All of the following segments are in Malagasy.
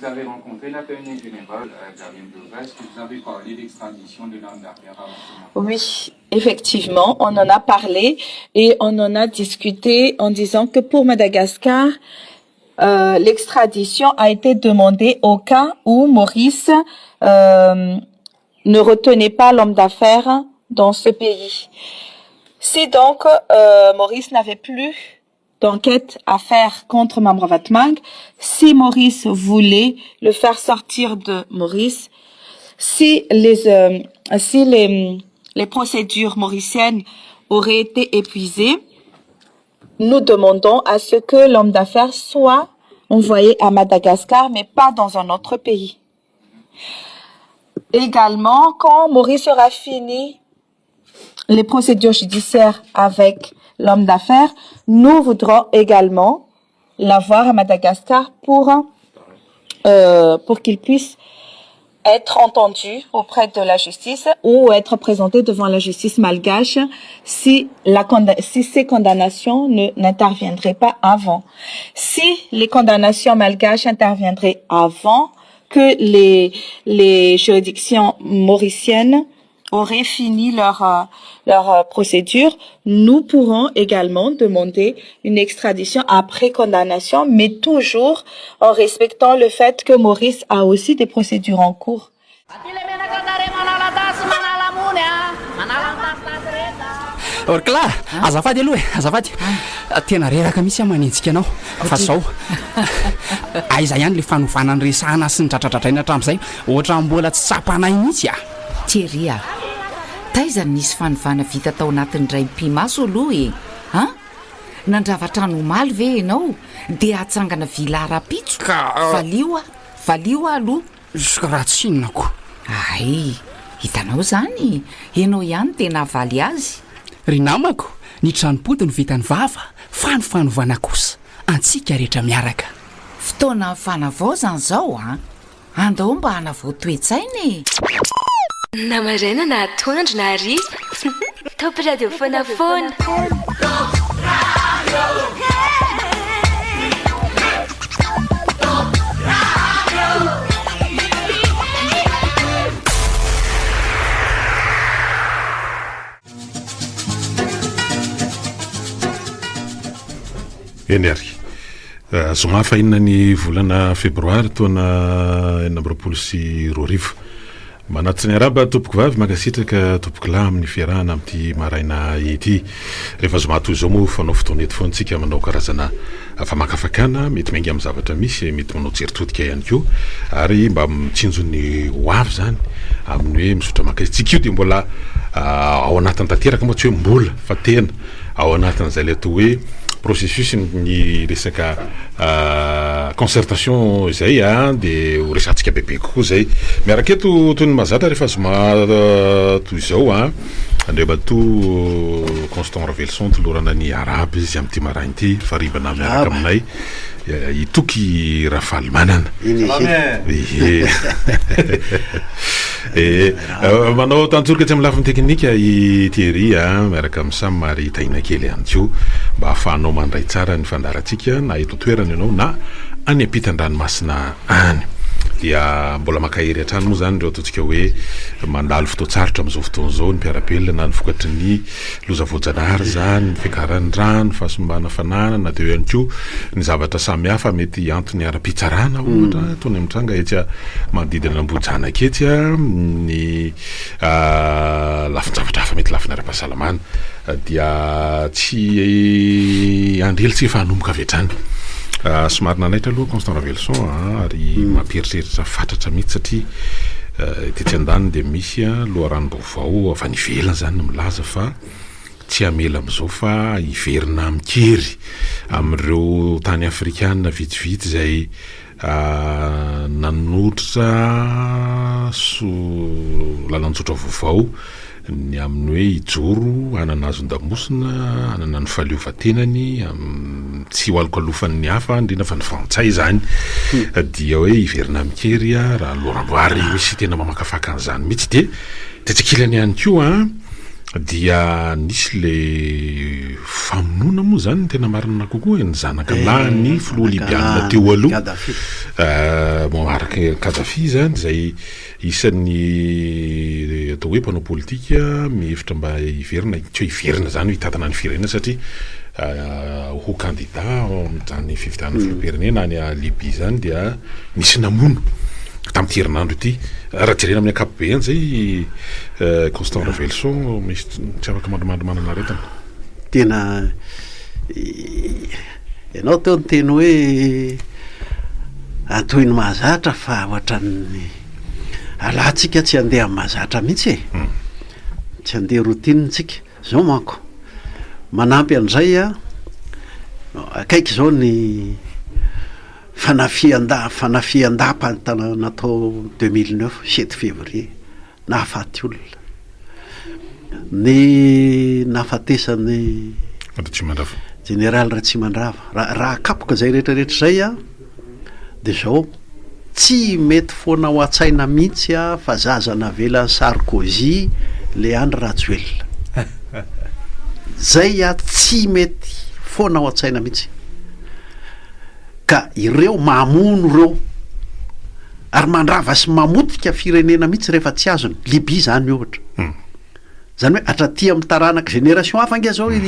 Vous avez rencontré l'attorney general Gavin Glover, est-ce que vous avez parlé d'extradition de l'homme d'affaires Ravatomanga? Oui, effectivement, on en a parlé et on en a discuté en disant que pour Madagascar, euh, l'extradition a été demandée au cas où Maurice euh, ne retenait pas l'homme d'affaires dans ce pays. Si donc euh, Maurice n'avait plus d'enquête à faire contre Mamy Ravatomanga, si Maurice voulait le faire sortir de Maurice, si les, euh, si les, les procédures mauriciennes auraient été épuisées, nous demandons à ce que l'homme d'affaires soit envoyé à Madagascar, mais pas dans un autre pays. Également, quand Maurice aura fini les procédures judiciaires avec l'homme d'affaires, nous voudrons également l'avoir à Madagascar pour, euh, pour qu'il puisse être entendu auprès de la justice ou être présenté devant la justice malgache si, la, si ces condamnations ne n'interviendraient pas avant. Si les condamnations malgaches interviendraient avant que les, les juridictions mauriciennes auraient fini leur, euh, leur euh, procédure, nous pourrons également demander une extradition après condamnation, mais toujours en respectant le fait que Maurice a aussi des procédures en cours. Orkla, azafady aloha e, azafady. Tena reraka mihitsy aho manenjika anao fa zao. Aiza ihany le fanovana niresahana sy nidradradradraina hatramin'izay, ohatran'ny mbola tsy tsapanay mihitsy a. Thierry a! Taiza no nisy fanovana vita tao anatin'ny indray mipi-maso aloha e! An! Nandrava trano omaly ve ianao dia hatsangana villa rahampitso? Ka. Valio aho, valio aho aloha. Ka raha tsy inona ko. Hay! Hitanao izany? Ianao ihany no tena havaly azy. Ry namako, ny tranom-pody no vitan'ny vava fa ny fanovana kosa antsika rehetra miaraka. Fotoanan'ny fanavaozana izao an! Andao mba hanavao toe-tsaina e! Na maraina na atoandro na hariva Top radio foana foana. Eny ary. Zoma fahenina ny volana febroary taona 2026. Manatitra ny arahaba tompoko vavy, mankasitraka tompoko lahy amin'ny fiarahana amin'ity maraina ity. Rehefa zoma toy izao moa fanao fotoana eto foana tsika manao karazana famakafakana, mety miainga amin'ny zavatra misy, mety manao jery todika ihany koa ary mba mitsinjo ny ho avy izany amin'ny hoe mizotra mankaiza. Tsika io dia mbola ao anatin'ny tanteraka moa tsy hoe mbola fa tena ao anatin'izay ilay atao hoe processus ny resaka concertation izay dia ho resahantsika bebe kokoa izay. Miaraka eto toy ny mahazatra rehefa zoma toy izao Andriamatoa Constant Raveloson tolorana ny arahaba izy amin'ity maraina ity farimbana miaraka aminay i Toky Rafalimanana. Ehe. Eh, manao tantsoroka etsy amin'ny lafiny teknika i Thierry a, miaraka amin'i Sam ary i Tahiana kely ihany koa mba hahafahanao mandray tsara ny fandaharantsika na eto an-toerana ianao na any ampitan-dranomasina any. Dia mbola mankahery hatrany moa izany ireo ataontsika hoe mandalo fotoan-tsarotra amin'izao fotoana izao ny mpiara-belona na ny vokatry ny loza voajanahary izany, ny fiakaran'ny rano, fahasimbana fananana, dia eo ihany koa ny zavatra samihafa mety antony ara-pitsarana ohatra toy ny mitranga etsy manodidina an'Ambohijanaka etsy, ny lafin-javatra hafa mety lafiny ara-pahasalamana dia tsy andry ela tsika fa hanomboka avy hatrany. Somary nanaitra aloha Constant Raveloson ary mampieritreritra fatratra mihitsy satria tetsy andaniny dia misy loharanom-baovao avy any ivelany izany no milaza fa tsy hamela amin'izao fa hiverina amin-kery amin'ireo tany afrikana vitsivitsy izay nanolotra lalan-tsotra vaovao ny amin'ny hoe hijoro hanana hazon-damosina, hanana ny fahaleovantenany, tsy ho alokalofan'ny hafa, indrindra fa ny frantsay izany, dia hoe hiverina amin-kery raha loharam-bary misy tena mamakafaka an'izany mihitsy. Dia tetsy ankilany ihany koa. Dia nisy le famonoana moa zany ny tena marina kokoa e, ny zanaka lahin'ny filoha libiana teo aloha Muammar Kadhafi zany izay isan'ny atao hoe mpanao politika mihevitra mba hiverina, tsy hoe hiverina zany hoe hitantana ny firenena satria ho kandida amin'izany fifidianana filoham-pirenena any Libia izany dia nisy namono tamin'ity herinandro ity. Raha jerena amin'ny ankapobeny izay Constant Raveloson misy tsy afaka mandrimandry manana aretina. Tena ianao teo niteny hoe toy ny mahazatra fa ohatran'ny alantsika tsy handeha amin'ny mahazatra mihitsy e. Tsy handeha routine tsika. Zao manko, manampy an'izay an, akaiky izao ny fanafihan-da- fanafihan-dapa natao 2009, sept février, nahafaty olona. Ny nahafatesan'i Ratsimandrava. Jeneraly Ratsimandrava. Raha raha akapoka izay rehetra rehetra izay an, dia izao, tsy mety foana ao an-tsaina mihitsy an fa zaza navelan'i Sarkozy le Andry Rajoelina. Zay an tsy mety foana ao an-tsaina mihitsy. Ka ireo mamono ireo ary mandrava sy mamotika firenena mihitsy rehefa tsy azony. Libya izany ohatra. Izany hoe hatraty amin'ny taranaka génération hafa ange zao i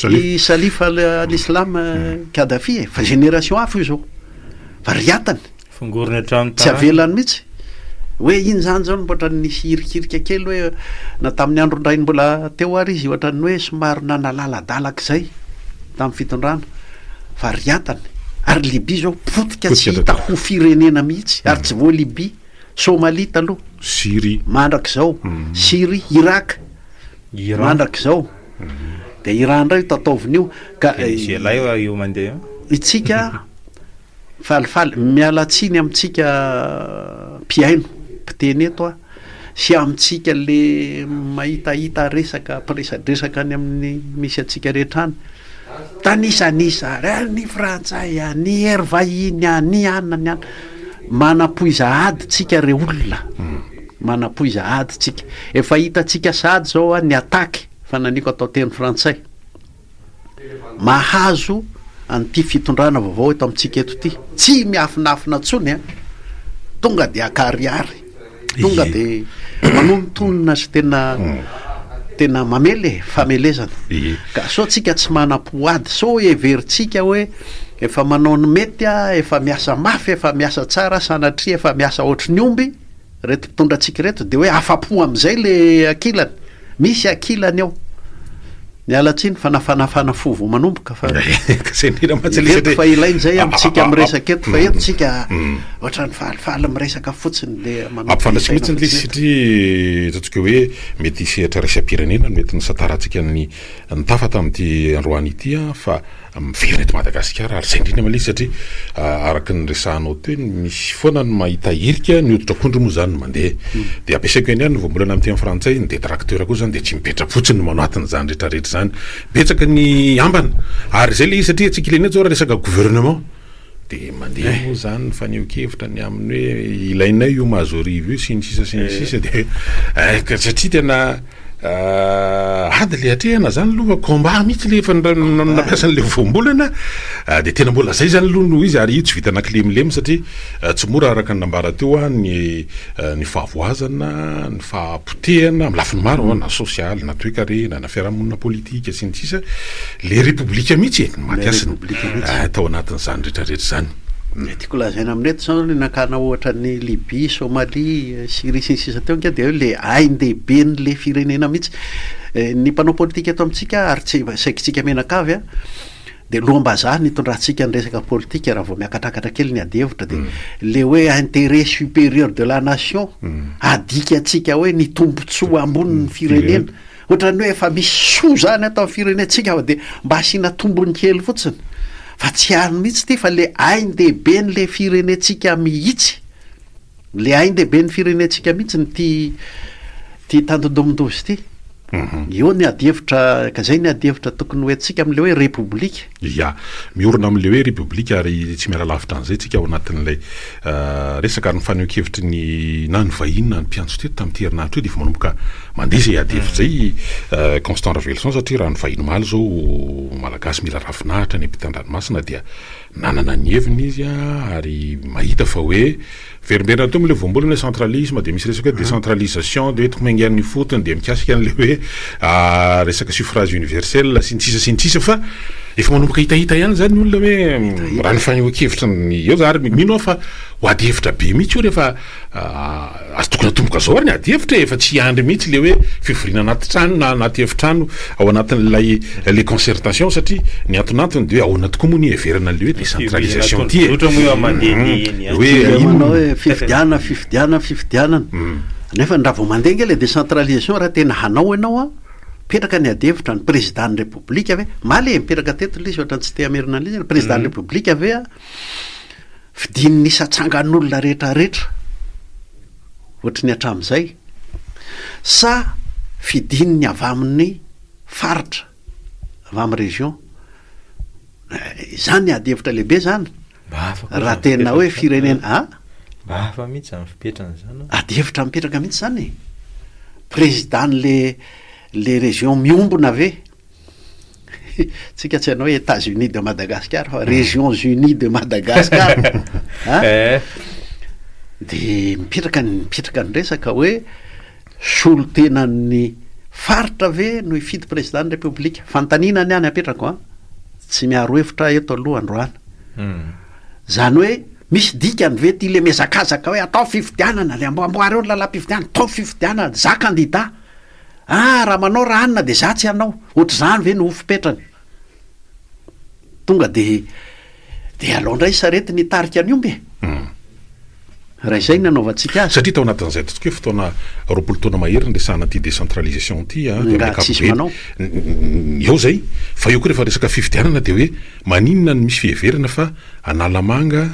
i Salif al al-Islam Kadhafi e, fa génération hafa io zao. Fa riatany. Fongoriny hatramin'ny Tsy avelany mihitsy. Hoe iny zany zao no ohatran'ny nisy hirikirika kely hoe na tamin'ny andron-drainy mbola teo ary izy ohatran'ny hoe somary nanalaladalaka izay tamin'ny fitondrana fa riatany. Ary Libya zao potika tsy hita ho firenena mihitsy ary tsy vao Libya, Somalia taloha, Syrie, mandrak'izao, Syrie, Irak, mandrak'izao. Dia Iran indray io tataovina io ka Venezuela io mandeha io. Itsika Falifaly, miala tsiny amintsika mpihaino, mpiteny eto aho, sy amintsika le mahitahita resaka, mpiresadresaka any amin'ny misy antsika rehetra any, tanisanisa ary ah, ny frantsay ah, ny hery vahiny ah, ny anona ny anona, manapoiza ady tsika re olona, manapoiza ady tsika, efa hitantsika sahady zao ah ny attaque, fa naniko atao teny frantsay. mahazo an'ity fitondrana vaovao eto amintsika eto ity, tsy miafinafina intsony an, tonga dia ankarihary, tonga dia manonontonona sy tena tena mamely e, famelezana, ka sao tsika tsy manam-po ady, sao heverintsika hoe efa manao ny mety aho, efa miasa mafy, efa miasa tsara, sanatria efa miasa ohatry ny omby, Reto mpitondra antsika ireto dia hoe afa-po amin'izay le ankilany. Misy ankilany ao. Miala tsiny fa nafanafana fo vao manomboka fa heveriko fa ilaina izay amintsika miresaka eto fa eto tsika ohatran'ny falifaly miresaka fotsiny dia manao Ampifandraisiko mihitsy ilay izy satria ataontsika hoe mety sehatra iraisam-pirenena no mety nisantarantsika ny ny tafa tamin'ity androany ity fa miverina eto Madagasikara ary izay indrindra ma ilay izy satria araka ny resahanao teo misy foana ny mahita hirika ny hoditra akondro moa izany no mandeha dia ampiasaiko ihany ihany ny voambolana amin'ny teny frantsay ny détracteur koa izany dia tsy mipetra-potsiny no manao atin'izany rehetra rehetra izany betsaka ny ambana ary izay ilay izy satria antsika ilay zao raha resaka gouvernement dia mandeha moa izany ny fanehoan-kevitra ny amin'ny hoe ilainay io Mahazoarivo io sy ny sisa sy ny sisa dia satria tena Ady le atrehana zany aloha fa combat mihitsy le efa nampiasa an'le voambolana de tena mbola zay zany aloha no izy ary io tsy vitana kilemilemy satria tsy mora araka ny nambara teo a ny ny fahavoazana ny fahapotehana amin'ny lafiny maro na sosialy na toekarena na fiarahamonina politika sy ny sisa le repoblika mihitsy e no maty hasina tao anatin'izany rehetrarehetra izany. Ny tiako lazaina amin'ireto zao ny nakana ohatra an'i Libye, Somalie, Syrie sy ny sisa teo ange dia hoe le ain-dehiben'le firenena mihitsy. Ny mpanao politika eto amintsika ary tsy saikintsika mianakavy an, dia loham-bazaha ny itondrantsika ny resaka politika raha vao miakatrakatra kely ny adihevitra dia le hoe intérêt supérieur de la nation adikantsika hoe ny tombontsoa ambonin'ny firenena. Ohatran'ny hoe efa misy soa zany ato amin'ny firenentsika fa dia mba asiana tombony kely fotsiny. Fa tsy any mihitsy ity fa le ain-dehiben'le firenentsika mihitsy. Le ain-dehiben'ny firenentsika mihitsy ity ity tandindomin-doza ity. Eo ny adihevitra, ka izay ny adihevitra tokony ho entintsika amin'ilay hoe Repoblika. Ya, miorina amin'ilay hoe Repoblika ary tsy miala lavitra an'izay tsika ao anatin'ilay resaka ary ny fanehoan-kevitry ny na ny vahiny na ny mpiantso teto tamin'ity herinandro ity dia efa manomboka mandeha izay adihevitra izay Constant Raveloson satria raha ny vahiny omaly izao Malagasy mila ravinahitra any ampitan-dranomasina dia nanana ny heviny izy ary mahita fa hoe Miverimberina teo moa ilay voambolana hoe centralisme dia misy resaka hoe décentralisation dia hoe tokony haingana ny ifotony dia mikasika an'ilay hoe resaka suffrage universel sy ny sisa sy ny sisa fa efa manomboka hitahita ihany izany ny olona hoe raha ny fanehoan-kevitry ny eo za ary mino aho fa ho ady hevitra be mihitsy io rehefa Azo tokony atomboka zao ary ny ady hevitra e, efa tsy hiandry mihitsy le hoe fivoriana anaty trano na anaty efitrano ao anatin'ilay le concertation satria ny antonantony de hoe ahoana tokoa moa ny hiheverana an'le hoe décentralisation ty e. Hoe manao hoe fifidianana fifidianana fifidianana nefa raha vao mandeha ange le décentralisation raha tena hanao ianao an, mipetraka ny ady hevitra ny président ny république ve, omaly e mipetraka teto le izy ohatran'ny tsy te hamerina an'ilay izy, ny président ny république ve an, Fidin'ny isan-tsangan'olona rehetrarehetra ohatry ny hatramin'izay sa fidin'ny avy amin'ny faritra, avy amin'ny région? Izany ady hevitra lehibe izany raha tena hoe firenena a? Mba hafa mihitsy izany fipetrany izany an. Ady hevitra mipetraka mihitsy izany e. Président-n'le le région miombona ve? Tsika tsy hanao hoe Etats Unis de Madagascar fa Régions Unies de Madagascar a! Eh. De mipetraka ny mipetraka ny resaka hoe solontenan'ny faritra ve no hifidy président ny République? Fanontaniana ny ahy ny apetrako an! Tsy miaro hevitra aho eto aloha androany. Zany hoe misy dikany ve ty le mihazakazaka hoe atao fifidianana, le amboamboary eo ny lalam-pifidianana, atao fifidianana, za kandida. Ah raha manao ra anona de za tsy hanao, ohatr'izany ve no ho fipetrany? Tonga de de alao ndray sarety ny hitarika ny omby e! Raha izay ny anaovantsika azy. Satria tao anatin'izay ataontsika hoe fotoana 20 taona mahery niresahana ity décentralisation ity an, dia amin'ny Nga tsisy ankapobeny manao. eo izay, fa eo koa rehefa resaka fifidianana dia hoe maninona no misy fiheverana fa Analamanga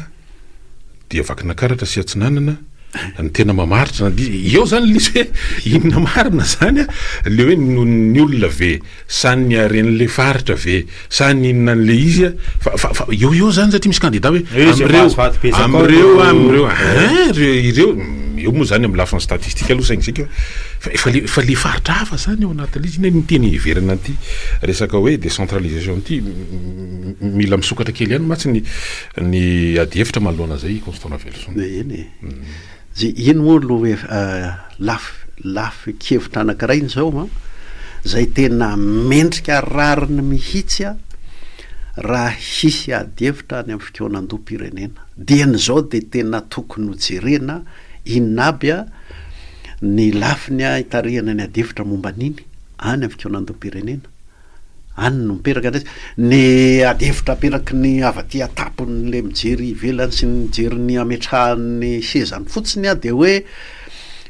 dia Vakinakaratra sy Atsinanana ny tena mamaritra na eo zany le izy hoe inona marina zany a le hoe noho ny olona ve sa ny haren'le faritra ve sa ny inona an'le izy a fa fa fa eo eo zany satria misy kandida hoe Eo izay am'reo mahazo vato betsaka ao am'reo no- am'reo hein reo ireo eo moa zany amin'ny lafiny statistique aloha saingy zay fa efa le efa le faritra hafa zany ao anatin'le izy iny ny tena hiheverana an'ity resaka hoe décentralisation ity mila misokatra kely ihany mantsy ny Ny ady hevitra manoloana izay i Constant Raveloson. Eny e. Ze iny moa lo lafy lafin-kevitra anankiray iny zao an, zay tena mendrika rariny mihitsy an, raha hisy ady hevitra any amin'ny fikaonandoham-pirenena. Dieny izao dia tena tokony ho jerena inona aby an ny lafiny hitarihana ny ady hevitra momba an'iny any amin'ny fikaonandoham-pirenena. Any no mipetraka indray ny ady hevitra aperaky ny avy aty an-tampony le mijery ivelany sy ny mijery ny ametrahany sezany fotsiny a de hoe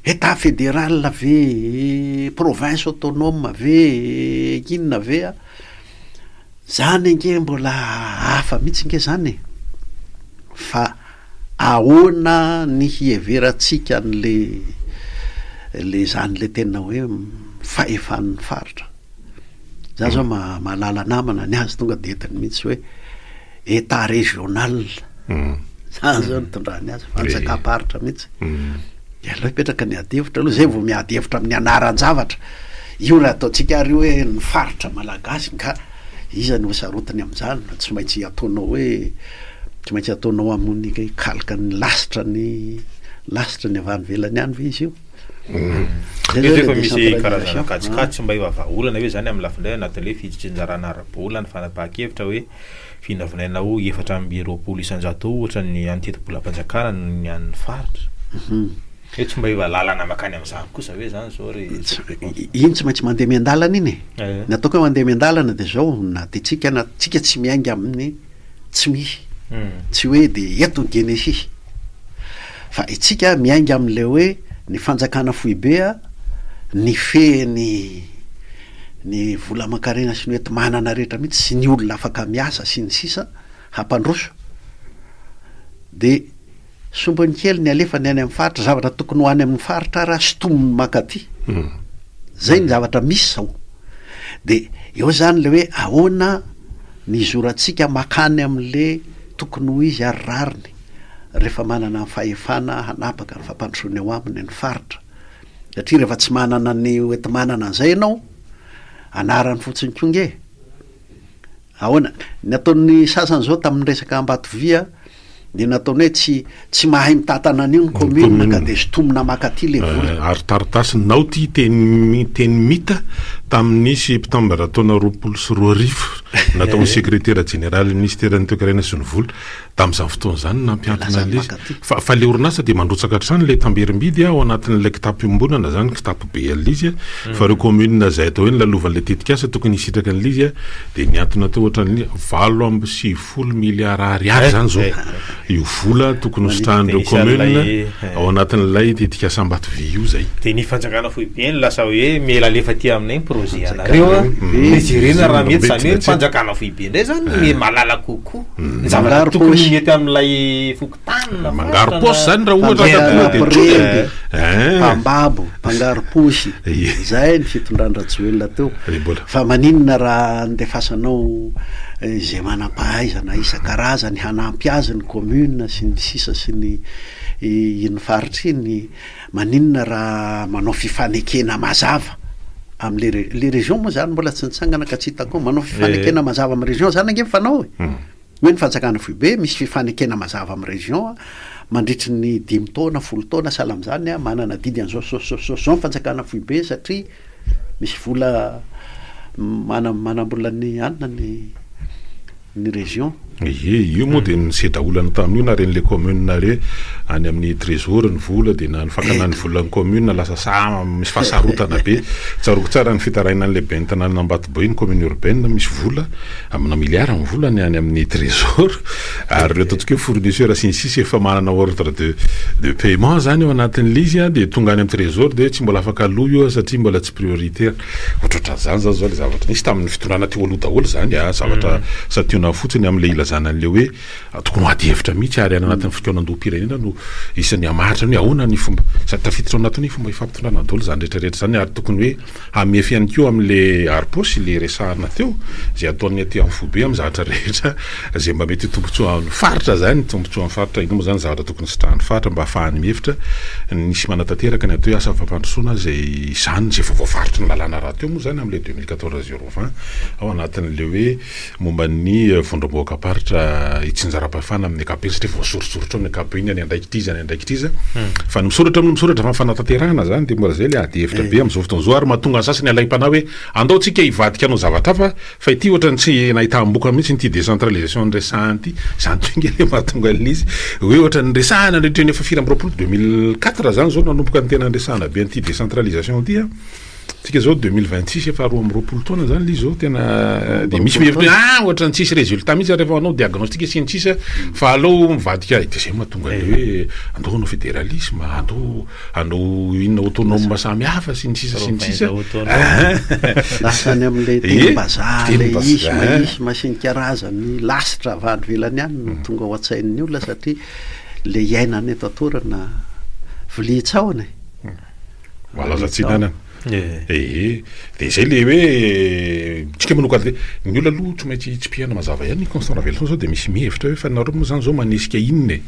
Etat fédéral ve, province autonome ve, inona ve a, zany ange mbola hafa mihitsy nge zany e, fa ahoana ny hiheverantsika an'le le zany le tena hoe fahefan'ny faritra. Za zao mahalala namana ny azy tonga de entiny mihitsy hoe état régional. Zany zao nitondrany azy, fanjakam-paritra mihitsy. De aleo hipetraka ny ady hevitra aloha, zay vao miady hevitra amin'ny anaran-javatra. Io raha ataontsika ary hoe ny faritra malagasy nga iza no ho sarotiny amin'izany fa tsy maintsy ataonao hoe tsy maintsy ataonao amin'ny calque ny lasitra ny lasitra ny avy any ivelany any ve izy io? Zay zao efa misy karazana kajikajy tsy mba eo vahaolana ve zany amin'ny lafiny iray anatin'ilay fitsinjarana ara-bola ny fanapahan-kevitra hoe vinavinaina ho 24% ohatra ny an'ny tetibolam-panjakana noho ny an'ny faritra. Hoe tsy mba eo lalana mankany amin'izany kosa ve zany zao ry Iny tsy maintsy mandeha miandalana iny e. Ny ataoko hoe mandeha miandalana dia zao na dia tsika na tsika tsy miainga amin'ny tsy misy, tsy hoe dia eto ny Genesisy, fa itsika miainga amin'ilay hoe ny fanjakana foibe nifehy ny ny vola aman-karena sy ny hoenti-manana rehetra mihitsy sy ny olona afaka miasa sy ny sisa hampandroso, dia sombiny kely ny alefany any amin'ny faritra, zavatra tokony ho any amin'ny faritra ary sintominy mankaty. Zay ny zavatra misy zao. De eo zany le hoe ahoana ny hizorantsika makany amle tokony ho izy ary rariny rehefa manana ny fahefana hanapaka ny fampandrosoana eo aminy ny faritra. Satria rehefa tsy manana ny hoenti-manana an'izay ianao, anarany fotsiny koa nge. Ahoana? Ny ataon'ny sasany izao tamin'ny resaka Ambatovia dia nataony hoe tsy tsy mahay mitantana an'io ny commune ka dia sintomina maka aty le vola. Ary taratasy naoty teny teny mita tamin'ny septambra taona 2020 nataon'ny sekretera jeneralin'ny minisiteran'ny toekarena sy ny vola Tamin'izany fotoana izany no nampiantona an'ilay izy. Fa, fa ilay orinasa dia mandrotsaka hatrany ilay tamberim-bidy ao anatin'ilay kitapo iombonana izany, kitapo be an'ilay izy. Fa ireo commune izay atao hoe nolalovan'ilay tetikasa tokony hisitraka an'ilay izy dia nihantona teo ohatran'ny 98 miliara ariary izany izao io vola tokony hositrahan'ireo commune ao anatin'ilay tetikasa Ambatovy io izay. Dia ny fanjakana foibe no lasa hoe mila alefa aty aminay ny projet anareo a, dia jerena raha mety, izany hoe ny fanjakana foibe indray izany no mahalala kokoa. Ny zavatra tokony mety amin'ilay fokontany na Mangaro paosy zany raha ohatra ka tonga dia Mpiremby, mpambabo, mpangaro paosy, zay ny fitondran-dRajoelina teo. Fa maninona raha andefasanao izay manam-pahaizana isan-karazany hanampy azy ny commune sy ny sisa sy ny iny faritra iny, maninona raha manao fifanekena mazava amle re, le région moa zany mbola tsy nitsangana ka tsy hitako, manao fifanekena mazava am région zany ange ny fanao e, hoe ny fanjakana foibe misy fifanekena mazava am région mandritry ny dimy taona folo taona sahala amzany manana adidy anzao sy zao sy zao sy zao ny fanjakana foibe satria misy vola mana manambola ny anona ny ny région. Ie, io moa dia nisedra olana tamin'io na ren'ilay commune hoe any amin'ny trésor ny vola dia na ny fakana ny volan'ny commune lasa sa misy fahasarotana be. Tsaroako tsara ny fitarainan'ilay ben'ny tanànan'Ambatoboy ny commune urbaine misy vola amina milliard ny vola ny any amin'ny trésor ary ireo ataontsika hoe fournisseur sy ny sisa efa manana ordre de de paiement zany ao anatin'ilay izy dia tonga any amin'ny trésor dia tsy mbola afaka aloa io satria mbola tsy prioritaire. Ohatrohatran'izany zany zao le zavatra nisy tamin'ny fitondrana teo aloha daholo zany a, zavatra santionany fotsiny amin'le ilazana an'le hoe tokony ho ady hevitra mihitsy ary any anatin'ny fikaonandoham-pirenena no isan'ny hamaritra ny hoe ahoana ny fomba sady tafiditra ao anatin'ny fomba ifampitondrana daholo zany rehetrarehetra zany ary tokony hoe hamefy ihany koa amin'le harom-paosy le resahana teo zay ataon'ny aty amin'ny foibe amin'ny zavatra rehetra zay mba mety ho tombontsoan'ny faritra zany, tombontsoan'ny faritra ino moa zany zavatra tokony sitrahan'ny faritra mba hahafahany mihevitra ny sy manatanteraka ny atao hoe asa fampandrosoana izay izany izay efa voafaritry ny lalàna rahateo moa zany amin'ilay 2014 020 ao anatin'ilay hoe momba ny vondrom-bahoakam-paritra itsinjaram-pahefana amin'ny ankapobeny satria voasoritsoritra ao ny ankapobeny ny andraikitra iza ny andraikitra iza fa ny misoratra moa misoratra fa ny fanatanterahana zany dia mbola zay ilay ady hevitra be amin'izao fotoana izao ary mahatonga ny sasany alaim-panahy hoe andao tsika hivadika hanao zavatra hafa Fa ity ohatran'ny tsy nahitam-boka mihitsy ity décentralisation niresahana ity, izany koa ange ilay mahatonga an'ilay izy hoe ohatran'ny niresahana nandritra ny efa 2024, 2004 izany izao nanomboka ny tena niresahana be an'ity décentralisation ity an, tsika izao 2026 efa 22 taona izany ilay izy izao tena dia misy mihevitra hoe ah ohatran'ny tsisy résultat mihitsy rehefa manao diagnostic sy ny sisa fa aleo mivadika, dia izay mahatonga an'ilay hoe andao hanao fédéralisme, andao Hanao inona autonome samy hafa sy ny sisa sy ny sisa. Lasa any amin'ilay tenim-bazaha, ilay isma, isma sy ny karazany lasitra avy any ivelany any no tonga ao an-tsain'ny olona satria ilay iainana eto an-toerana vilia tsahona e. Malaza atsinanana. Ee, de zay le hoe tsika manao cadre, ny olona aloha tsy maintsy tsipihana mazava ihany, Constant Raveloson zao de misy mihevitra hoe fa nareo moa zany zao manesika inona e?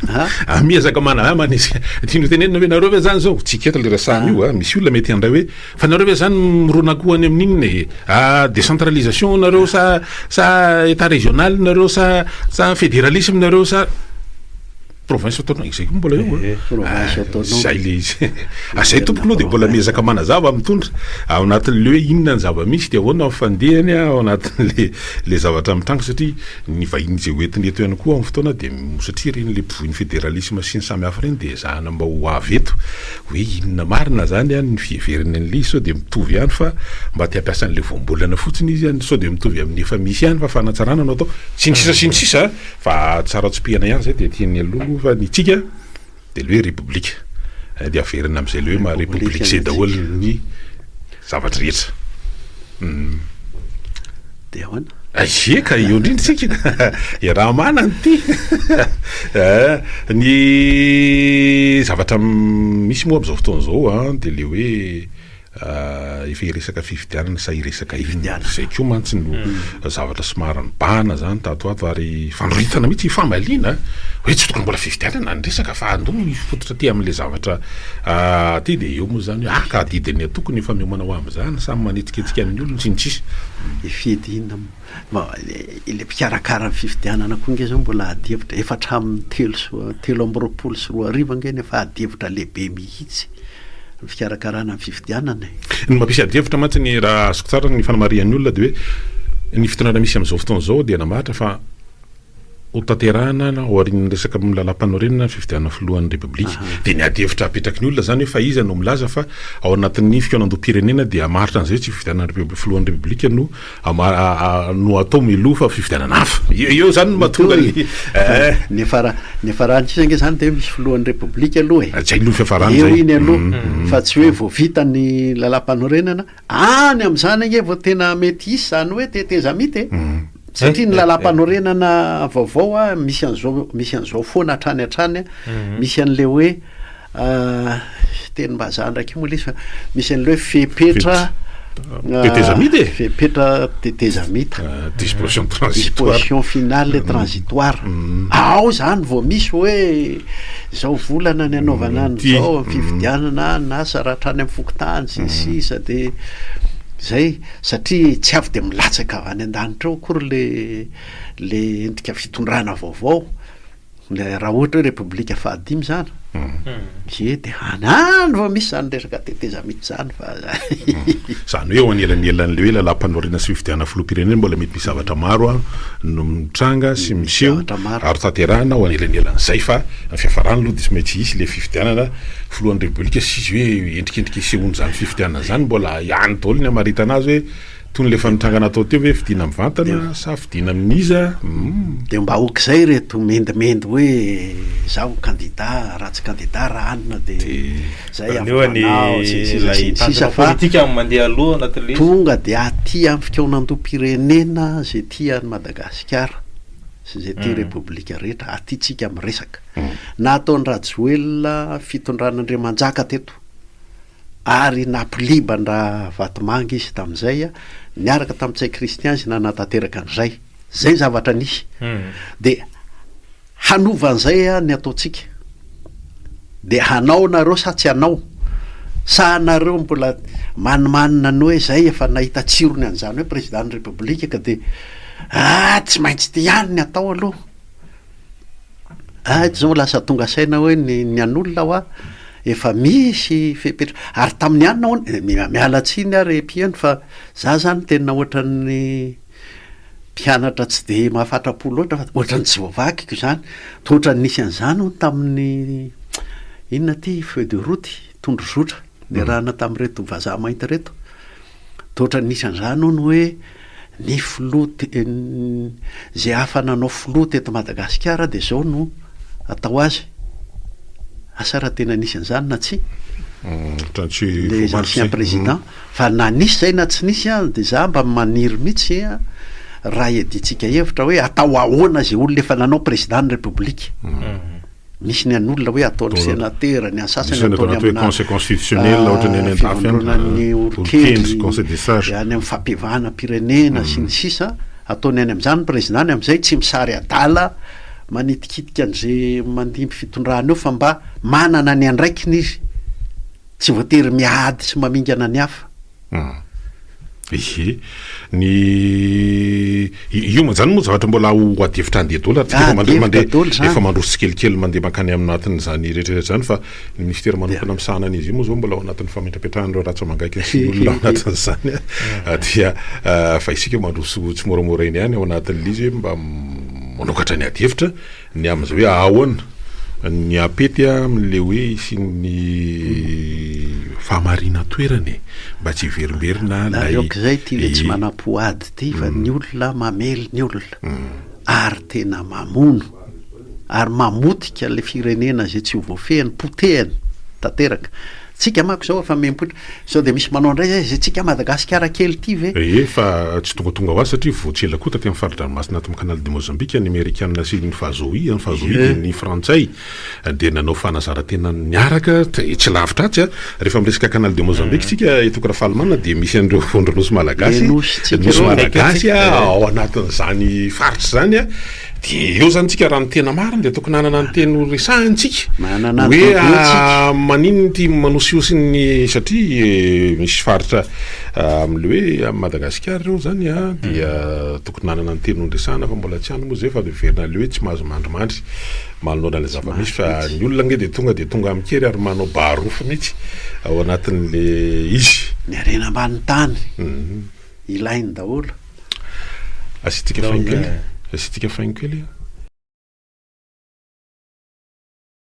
Ah, miezaka mana, ah, manesika, tiany ho tenenina hoe nareo ve zany zao, tsika eto le resahana io a, misy olona mety handray hoe fa nareo ve zany mirona koa any amin'inona e? Ah, décentralisation nareo sa sa état régional nareo sa sa fédéralisme nareo sa. Province autonome, izay koa mbola eo an. Province autonome. Zay le izy. Ah, zay tompoko aloha dia mbola miezaka manazava mitondra ao anatin'le hoe inona ny zava-misy dia ahoana ny fandehany ao anatin'le le zavatra mitranga satria ny vahiny izay hoentina eto ihany koa amin'ny fotoana dia satria ireny le mpivoy ny fédéralisme sy ny samy hafa ireny dia ezahana mba ho avy eto hoe inona marina zany an ny fiheverany an'le izy sao dia mitovy ihany fa mba te hampiasa an'le voambolana fotsiny izy an sao dia mitovy amin'ny efa misy ihany fa fanatsarana no atao sy ny sisa sy ny sisa. Fa tsara tsipihana ihany zay dia tian'ny aloha aloha fa ny tsika dia le hoe repoblika dia averina amin'izay le hoe maha repoblika izay daholo ny zavatra rehetra. Dia ahoana? Ie ka eo indrindra tsika ka iaraha-manana ity. Ny zavatra misy moa amin'izao fotoana izao an dia le hoe. Efa hiresaka fifidianana sa hiresaka inona? Izay koa mantsy no zavatra somary nibahana zany tato ho ato ary fandroritana mihitsy ifamaliana hoe tsy tokony mbola fifidianana ny resaka fa andoha hifototra aty amin'ilay zavatra aty dia eo moa zany hoe ah ka adidin'ny antoko ny efa miomana ho amin'izany samy manetsiketsika ny olona sy ny sisa. Hifidy inona moa? Bon, ilay mpikarakara ny fifidianana koa ange zao mbola ady hevitra, efa hatramin'ny telo sy 2023 ange no efa ady hevitra lehibe mihitsy ny fikarakarana ny fifidianana e. Ny mampisy ady hevitra mantsy ny raha azoko tsara ny fanamarihan'ny olona dia hoe ny fitondrana misy amin'izao fotoana izao dia namaritra fa ho tanterahina na aorian'ny resaka lalàmpanorenana ny fifidianana filohan'ny Repoblika. Dia ny ady hevitra apetraky ny olona izany hoe fa iza no milaza fa ao anatin'ny fikaonandoham-pirenena dia hamaritra an'izay hoe tsy fifidianana filohan'ny Repoblika no no atao mialoha fa fifidianana hafa. Eo izany no mahatonga ny eh. Ny afara ny afarany kosa ange izany dia misy filohan'ny Repoblika aloha e. Zay aloha ny fiafarany zay. Eo iny aloha fa tsy hoe vao vita ny lalàmpanorenana Any amin'izany ange vao tena mety hisy izany hoe tetezamita e! Satria ny lalàmpanorenana vaovao a, misy an'izao misy an'izao foana hatrany hatrany a, misy an'ilay hoe tenim-bazaha ndraiky io moa ilay izy fa misy an'ilay hoe fepetra Tetezamita e! Fepetra tetezamita. Disposition transitoire. Disposition finale transitoire. Ao izany vao misy hoe izao volana ny anaovana an'izao, fifidianana na asa raha hatrany amin'ny fokontany sy ny sisa de zay satria tsy avy de milatsaka avy any an-danitra ao akory le le endrika fitondrana vaovao. Raha ohatra hoe repoblika fahadimy izany, ie dia any any vao misy izany resaka tetezamita izany fa. Izany hoe eo anelanelan'ilay hoe lalàmpanorenana sy fifidianana filoham-pirenena mbola mety misy zavatra maro no mitranga sy miseho ary tanterahina ao anelanelan'izay fa ny fiafarany aloha dia tsy maintsy hisy ilay fifidianana filohan'ny repoblika sy izy hoe endrikendrika isehoan'izany fifidianana izany mbola any daholo ny hamaritana azy hoe Toy ny efa nitranga natao teo ve fidiana mivantana sa fidiana amin'iza? Humm. Dia mba aok'izay ireto mendimendy hoe izaho kandida, raha tsy kandida raha anona dia izay avy manao sy ny sisa sy ny sisa fa tonga dia aty amin'ny fikaonandoham-pirenena izay tia an'i Madagasikara sy izay tia Repoblika rehetra, aty tsika miresaka. Nataon-dRajoelina fitondran'Andriamanjaka teto. ary nampoliba an-dRavatomanga izy tamin'izay, niaraka tamin'i Ntsay Christian izy nanatanteraka an'izay. Izay ny zavatra nisy. Dia hanova an'izay ny ataontsika. Dia hanao nareo sa tsy hanao? Sa nareo mbola manimanina ny hoe izay efa nahita tsirony an'izany hoe président-n'ny République ka dia ah tsy maintsy ity ihany ny atao aloha. Ahy zao lasa tonga saina hoe ny ny an'olona hoa efa misy fepetra ary tamin'ny anona hono miala tsiny aho ry mpihaino fa za zany tena ohatran'ny mpianatra tsy de mahafatra-po loatra fa ohatran'ny tsy voavakiko izany toa ohatran'ny nisy an'izany hono tamin'ny inona ty feuille de route tondrozotra niarahana tamin'ireto vazaha mainty ireto Toa ohatran'ny nisy an'izany hono hoe ny filoha izay hafa nanao filoha teto Madagasikara dia izao no atao azy. Asa raha tena nisy an'izany na tsia. Les anciens présidents. Fa na nisy izay na tsy nisy dia za mba maniry mihitsy raha iadiantsika hevitra hoe atao ahoana izay olona efa nanao président ny République. Misy ny an'olona hoe ataony senatera, ny an'ny sasany ataony amina conseil constitutionnel ohatran'ny any an-dafy any, fivondronan'ny olon-kendry, conseil des sages, any amin'ny fampihavanam-pirenena sy ny sisa, ataony any amin'izany ny président-ny amin'izay tsy misary adala manitikitika an'izay mandimby fitondrana eo fa mba manana ny andraikiny izy, tsy voatery miady sy mamingana ny hafa. Ehe. Ny io moa zany moa zavatra mbola ho ady hevitra andeha daholo ary tsika efa mandeha mandeha efa mandroso tsikelikely mandeha mankany aminatin'izany rehetra rehetra izany fa ny ministera manokana misahana an'izy io moa zao mbola ao anatin'ny fametrapetrahan'ireo ratsa-mangaika sy ny olona ao anatin'izany dia fa isika mandroso tsimoramora eny ihany ao anatin'ilay izy hoe mba manokatra ny ady hevitra Ny amin'izay hoe ahoana ny apety amin'ilay hoe hisian'ny fahamarinan-toerana e, mba tsy hiverimberina ilay. Ary aok'izay ity ilay tsy manam-po ady ity fa ny olona mamely ny olona ary tena mamono ary mamotika ilay firenena izay tsy ho voafehiny, potehiny tanteraka. Tsika manko zao efa mipoitra sao dia misy manao indray zay zay tsika Madagasikara kely ity ve? Ee fa tsy tongatonga ho azy satria vao tsy ela koa taty amin'ny fari-dranomasina ato amin'ny Canal de Mozambique ny Amerikana sy ny Fazoy, ny Fazoy dia ny Frantsay dia nanao fanazaran-tena niaraka tsy lavitra atsy a. Rehefa miresaka Canal de Mozambique tsika eto Rafalimanana dia misy an'ireo vondronosy malagasy, nosy malagasy ao anatin'izany faritra izany a. Dia eo zany tsika raha ny tena marina dia tokony hanana ny teny ho resahintsika hoe ah, maninona ity manosihosy ny satria eh, misy faritra ah, amin'le hoe amin'i Madagasikara ireo zany a dia tokony hanana ny teny ho resahana fa mbola tsy any moa zay fa miverina le hoe tsy mahazo mandrimandry manoloana ilay zava-misy fa ny olona ange dia tonga dia tonga amin-kery ary manao barofo mihitsy ao anatin'le izy. Ny harena ambany tany. Ilainy daholo. Asiantsika faingo kely. Asiantsika faingo kely.